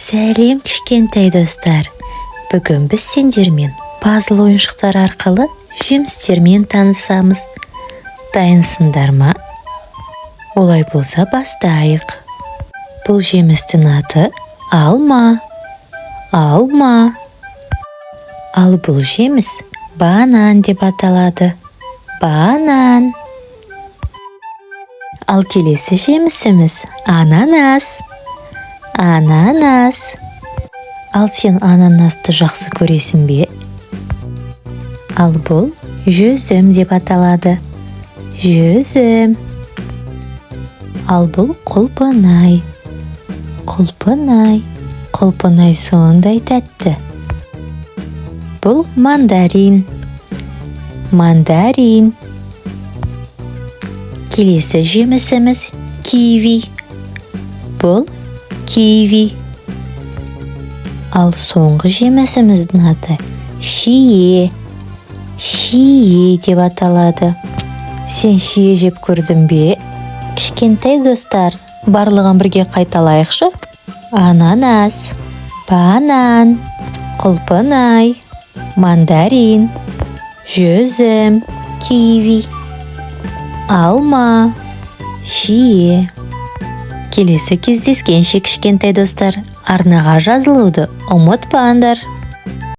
Сәлем, кішкентай достар! Бүгін біз сендермен пазл ойыншықтары арқылы жемістермен танысамыз. Дайынсыңдар ма? Олай болса, бастайық. Бұл жемістің аты алма, алма. Ал бұл жеміс банан деп аталады, банан. Ал келесі жемісіміз ананас, ананас. Ал сен ананасты жақсы көресің бе? Ал бұл жүзім деп аталады, жүзім. Ал бұл құлпынай, құлпынай. Құлпынай сондай тәтті. Бұл мандарин, мандарин. Келесі жемісіміз киви. Бұл киви. Ал соңғы жемісіміздің аты шие, шие деп аталады. Сен шие жеп көрдің бе? Кішкентай достар, барлығын бірге қайталайықшы: ананас, банан, құлпынай, мандарин, жүзім, киви, алма, шие. Келесі кездескенше, кішкентай достар! Арнаға жазылуды ұмытпаңдар.